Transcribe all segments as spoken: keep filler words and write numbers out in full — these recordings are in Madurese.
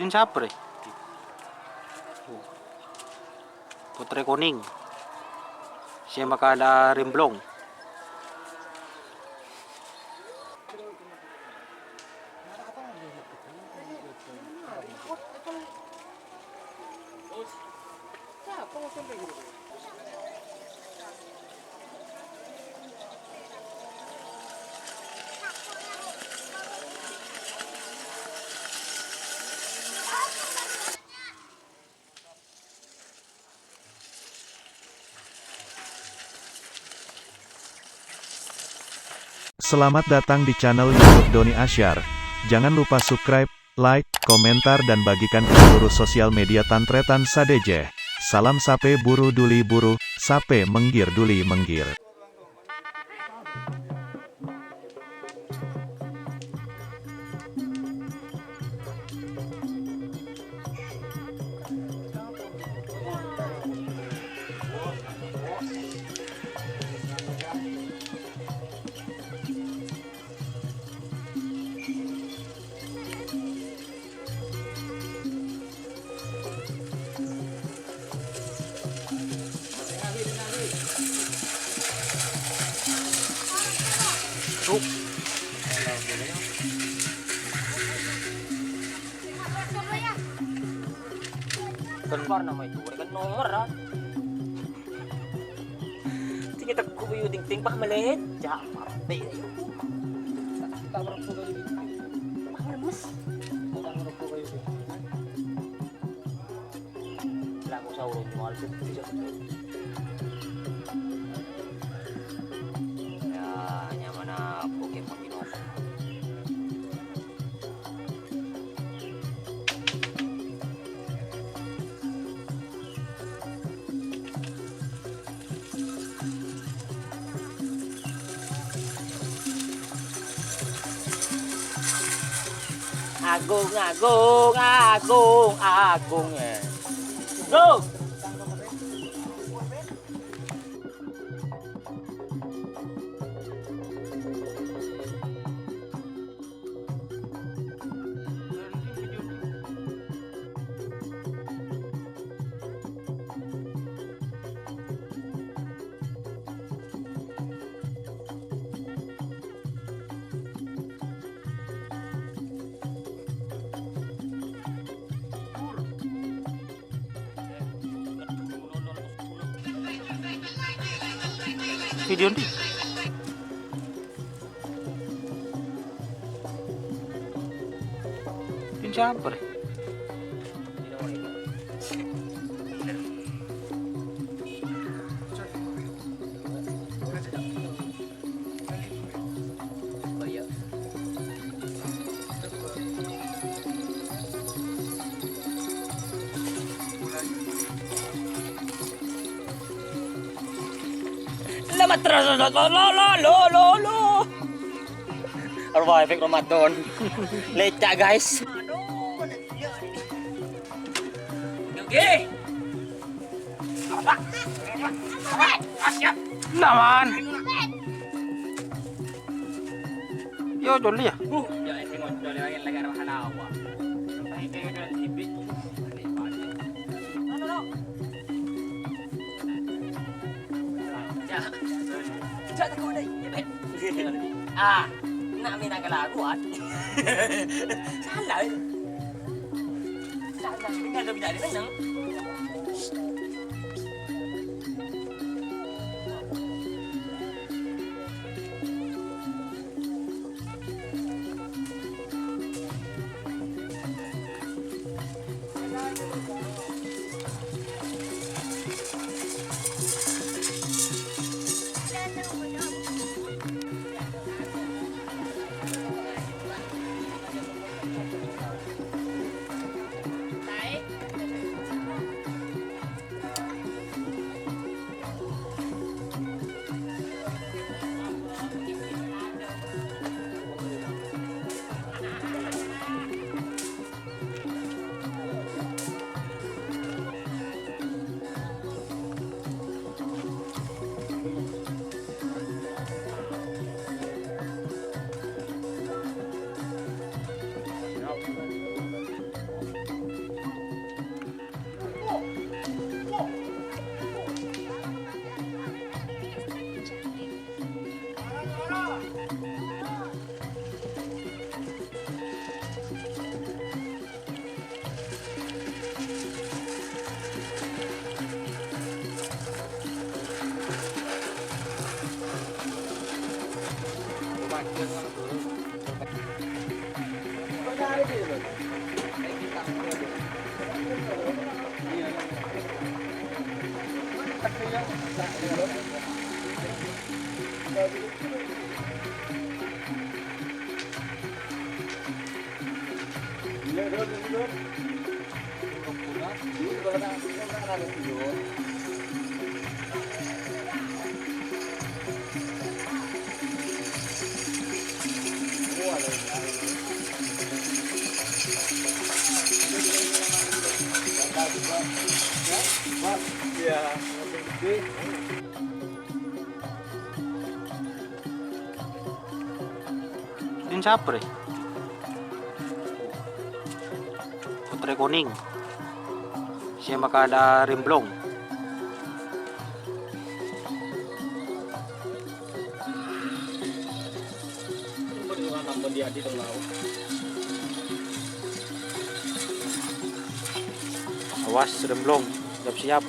Sapa rè? Pottrè Konèng. Sè makala remblong. Selamat datang di channel YouTube Doni Asyar. Jangan lupa subscribe, like, komentar, dan bagikan ke seluruh sosial media tan-tarètan sadhâjâ. Salam sapè buru duli buru, sapè mèngghir duli mèngghir. Kan nomor, ah. Tinggi teggu bayu ting-ting, pah, meleca', mati. Tak, tak merokok kayu ting-ting. Pah, lemes. Tak merokok kayu ting-ting. Lah, kok sahur nyual putih, ya? Ya, nyaman apa, kayak makin apa? Agung, agung, agung, agung, eh. Bro. Video ndi? Pin sapa rè? Lama terus, lo, lo, lo, lo, lo, lo. Aduh, wah, efek Ramadan. Lecak, guys. Oke. Nah, man. Yo, coli ya. Uh, ya, ini ngobrol lagi, lagi ada halawa. Sampai itu yang bibi. Ja-, ja-, tako dai, ya, Bet. Ah, nak minta kelakuan. Salah, eh. Salah, salah. Ini ada bidadari menang. Din sapa, rè? Putrè Koning. Sè makadhâ' remblong. Awas, remblong. Siap-siap.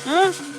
Hmm?